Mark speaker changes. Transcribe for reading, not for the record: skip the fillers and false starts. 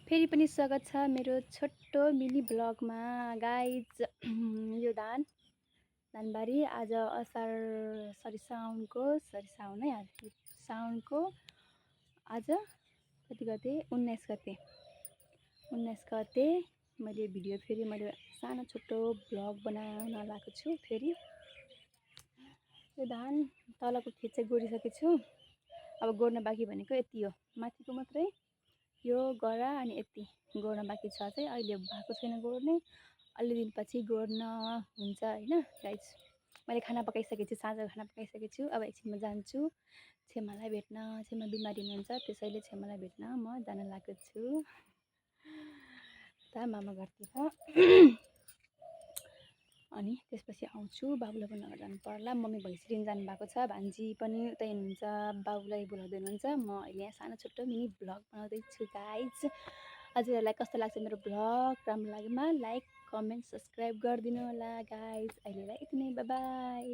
Speaker 1: फेरि पनि स्वागत छ मेरो छोटो मिनी ब्लगमा गाइज। यो धानबारी आज साउन है आज साउनको आज कति गते 19 गते मैले भिडियो फेरि मैले सानो छोटो ब्लग बनाउन लागेको छु। फेरि यो धान तलको खेत चाहिँ गोडिसकेको छु। अब गोड्न बाँकी भनेको यति हो, माथिको मात्रै यो गरा अनि यति गोड्न बाँकी छ। चाहिँ अहिले भएको छैन गोड्ने, अलि दिनपछि गोड्न हुन्छ हैन गाइज। मैले खाना पकाइसकेको छु, साँझको खाना पकाइसकेको छु। अब एकछिनमा जान्छु छेमालाई भेट्न। छेमा बिमारी हुनुहुन्छ, त्यसैले छेमालाई भेट्न म जान लागेको छु त मामा घरतिर। अनि त्यसपछि आउँछु, बाबुलाई पनि नगर जानु पर्ला। मम्मी भैँसी लिन जानुभएको छ, भान्जी पनि उतै हुनुहुन्छ, बाबुलाई बोलाउँदै हुनुहुन्छ। म अहिले यहाँ सानो छोटो मिनी ब्लग बनाउँदैछु गाइज। हजुरहरूलाई कस्तो लाग्छ मेरो ब्लग? राम्रो लागेमा लाइक कमेन्ट सब्सक्राइब गरिदिनु होला गाइज। अहिलेलाई यति नै, बाई बाई।